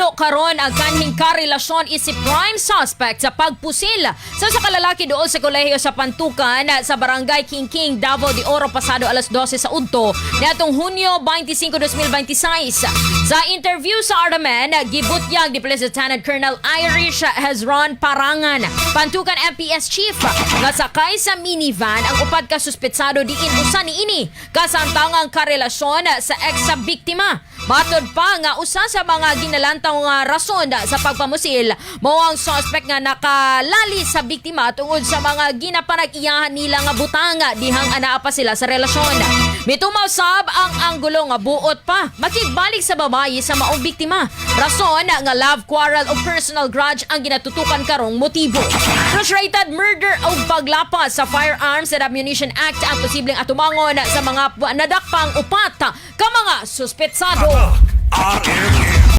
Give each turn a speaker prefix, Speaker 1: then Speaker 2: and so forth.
Speaker 1: Gihiglo karon ang kanhing karelasyon isip prime suspect sa pagpusil sa usa ka lalaki duol sa kolehiyo sa Pantukan sa Barangay Kingking, Davao de Oro, pasado alas 12 sa udto niadtong Hunyo 25, 2026. Sa interview sa RMN, gibutyag ni Police Lieutenant Colonel Irish Hezron Parangan, Pantukan MPS Chief, nga sakay sa minivan ang upat ka suspetsado diin usa niini kasamtangang karelasyon sa ex sa biktima. Matod pa nga usa sa mga ginalantaw nga rason sa pagpamusil mao ang suspect nga nakalali sa biktima tungod sa mga ginapanag-iyahan nila nga butang dihang anaa pa sila sa relasyon. Mitumaw sab ang anggulo nga buot pa makigbalik sa babayi sa maong biktima. Rason nga love quarrel o personal grudge ang ginatutukan karong motibo. Frustrated murder o paglapas sa Firearms and Ammunition Act ang posibleng atumangon sa mga nadakpang upat ka mga suspetsado.
Speaker 2: RMN.